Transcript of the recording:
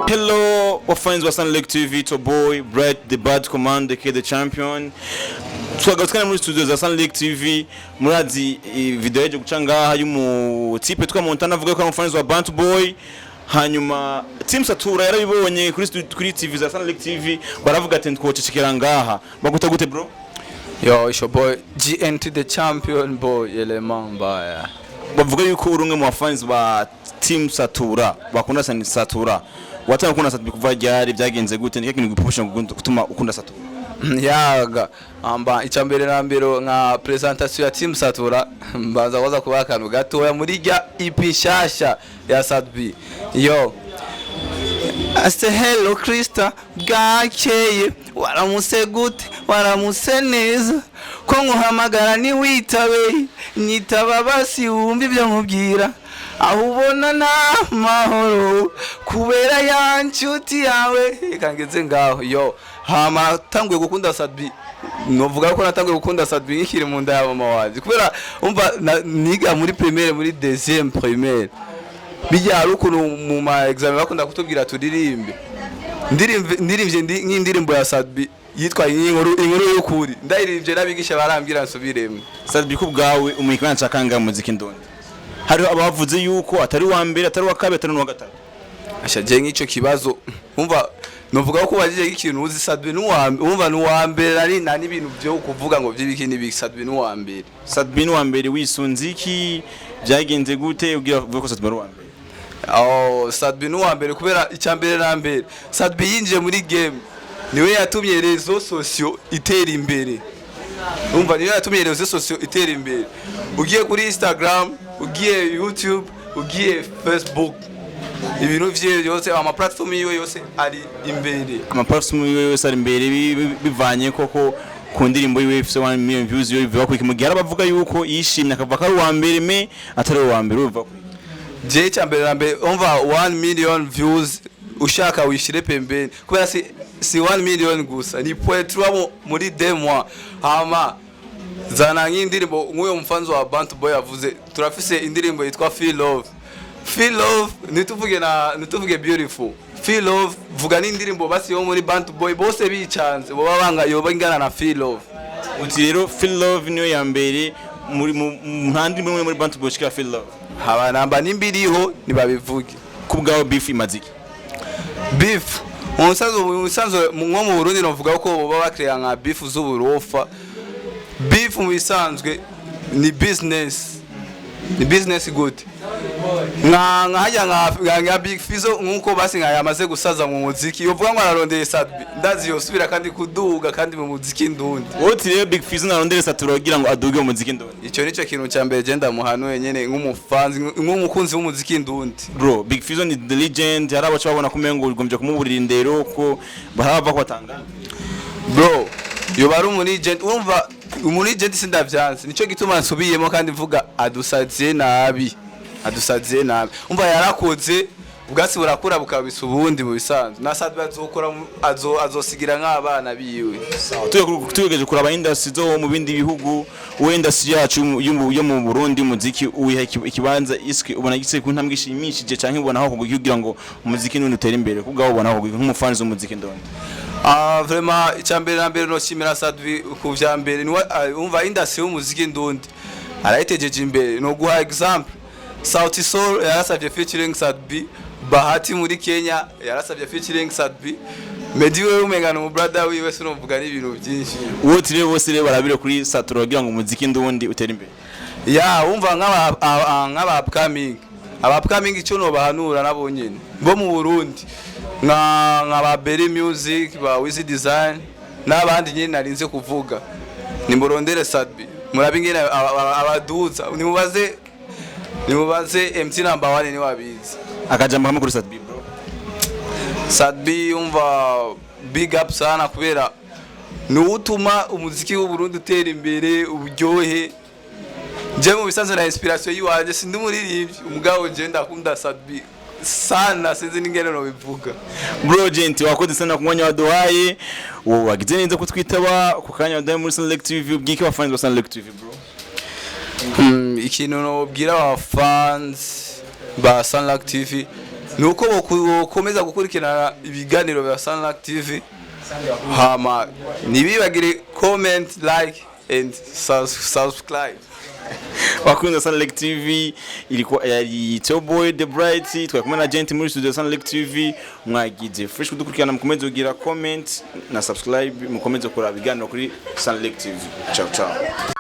Hello, fans wa Sunlake TV, it's your boy Brett the Bad Command, aka the champion. Twagarutswe muri studio za Sunlake TV. Murazi video yaje guca ngaha y'umu type twa Montana avuga ko ari umufans wa Bantu Boy. Hanyuma Team Satura yarabibonye kuri TV za Sunlake TV, baravuga ati twocecekera ngaha. Baguta gute, bro? Yo, it's your boy GNT the champion boy, Element Mbaya. Bavuga yuko uri umwe mu bafans ba Team Satura, bakunda Satura. Watanga ukunda Satura kuva ryari? Byagenze gute? Ni kintu gupusha gutuma ukunda Satura? Yaga amba icya mbere na mbere, nka presentation ya Team Satura, mbanza kwaza kuba akantu gatoya muri rya EP nshasha ya Sat-B. Yo, I say hello Krista, bwakeye, waramutse gute? Waramutse neza? Ko nkuhamagara ntiwitabe, nyitaba basi wumve ibyo nkubwira. Aho ubona nta mahoro kubera ya nshuti yawe. Reka ngeze ngaho. Yo, hama natanguye gukunda Sat-B, novuga ko natanguye gukunda Sat-B nkikiri mu nda ya mama wanje, kubera umva niga muri primaire, muri deuxième primaire, bijya hari ukuntu mu ma examen bakunda kutubwira turirimbe. Ndirimbye nk'indirimbo ya Sat-B yitwa Inkuru y'ukuri, ndayiririmbye n'abigisha barambwira nsubiremo. Sat-B, ku bwawe umuha ikibanza ca kangahe mu muziki ndundi? Hariho abavuze yuko atari uwa mbere, atari uwa kabiri, atari n'uwa gatatu. Asha, je nk'ico kibazo umva novuga ko ubajije ikintu uzi. Sat-B n'uwa, umva, n'uwa mbere, ari nta n'ibintu byo kuvuga ngo by'ibiki n'ibiki. Sat-B n'uwa mbere. Sat-B n'uwa mbere wisunze iki? Byagenze gute ubwira uvuga ko Sat-B ari uwa mbere? Oh, Sat-B n'uwa mbere kubera icya mbere na mbere Sat-B yinjiye muri game, niwe yatumye réseaux sociaux itera imbere. Umva, niwe yatumye réseaux sociaux itera imbere. Ugiye kuri Instagram, ugiye YouTube, ugiye Facebook, ibintu vyiwe byose, ama platform yiwe yose ari imbere. Ama platform yiwe yose ari imbere bivanye koko ku ndirimbo yiwe ifise 1 million views yo bivuga ko mu gihe hari abavuga yuko yishimye akavuga ko ari uwa mbere, me atari uwa mbere, ubivuga ko Je icya mbere na mbere, umva, 1 million views ushaka wishire pembeni, kubera si 1 million gusa, ni point 3 muri 2 mois. Hama zana nk'indirimbo nk'uyo mufanzi wa Bantu Boy yavuze, turafise indirimbo yitwa Feel Love. Feel Love, nituvuge na nituvuge Beautiful, Feel Love, vuga n'indirimbo basi yo muri Bantu Boy bose bicanze boba banga yoba ingana na Feel Love. Uti rero Feel Love niyo ya mbere muri nta ndirimbo imwe muri Bantu Boy shika Feel Love? Haba namba nimbiriho nibabivuge. Ku bwawe beef imaze iki? Beef mu bisanzwe nko mu Burundi novuga ko baba bakreya nka beef z'uburofa. Beef mu bisanzwe ni business, ni business gute? Nka hajya nka Big Fizzo, nkuko basi nka yamaze gusaza mu muziki, yovuga ngo ararondeye Sat-B, ndazi yosubira kandi kuduga kandi mu muziki ndundi. Uti rero Big Fizzo narondere Satura kugira ngo aduge mu muziki ndundi? Icyo nicyo kintu cya mbere genda muhanuye nyene nk'umufanzi, nk'umukunzi w'umuziki ndundi. Bro, Big Fizzo ni the legend. Hari abaca babona ko umengo ugombye kumuburira indero ko barava ko batangana. Bro, yoba ari umu legend. Urumva, umu legend sindavyanse, nico gituma nsubiyemo kandi mvuga adusaziye nabi, adusaziye nabi. Umva, yarakoze, ubwatsi burakura bukabisa ubundi. Mu bisanzwe na Sat-B azokora azosigira nk'abana biwe. Tugejeje kuraba industry zo mu bindi bihugu, uwe industry yacu yo mu Burundi, umuziki uwiha ikibanza iski ubona gise ku ntambwe ishimishije, canke ubona aho kugira ngo umuziki n'undi utere imbere? Kubwaho ubona aho nk'umufanizi w'umuziki ndondi? Ah, vraiment, icya mbere na mbere noshimira Sat-B ku vya mbere niwe umva industry y'umuziki ndundi arayitejeje imbere. No guha example, Sauti Sol yarasavye featuring Sat-B, Bahati muri Kenya yarasavye featuring Sat-B, Meddy wewe umenga ni brother wiwe, sinovuga n'ibintu byinshi. Uwo rero bose rero barabire kuri Satura kugira ngo umuziki ndundi utere imbere. Ya, umva, nk'aba upcoming, aba upcoming icyo nobahanura nabo nyene bo mu Burundi, nka ba Berry Music, ba Wiz Design n'abandi nyene narinze kuvuga, nimurondere Sat-B, murabe ingene abaduza. Nimubaze MT number 1 ni wabizi. Akajambo kamwe kuri Sat-B, bro. Sat-B, umva, big up sana, kubera niwo utuma umuziki w'u Burundi utera imbere, uburyohe. Je mu bisanzwe na inspiration yiwanje, sindi umuririmbyi, umugabo je ndakunda Sat-B sana, sinzi n'ingene nobivuga. Bro Gent, wakoze sana ku mwanya waduhaye. Wowe wagize neza kutwitaba ku kanya waduhaye muri Select TV. Ubwike abafanzi ba Select TV, bro. Ikintu nobwira aba fans ba Sunlock TV ni uko bokomeza gukurikirana ibiganiro bya Sunlock TV, hama ntibibagire comment, like and subscribe. Wakunze Sunlake TV, ilikuwa yari Boy the Bright, twari kumwe na Gent muri studio Sunlake TV. Mwagize fresh kudukurikirana, mukomeze kugira comment na subscribe, mukomeze kuraba ibiganiro kuri Sunlake TV. Ciao ciao.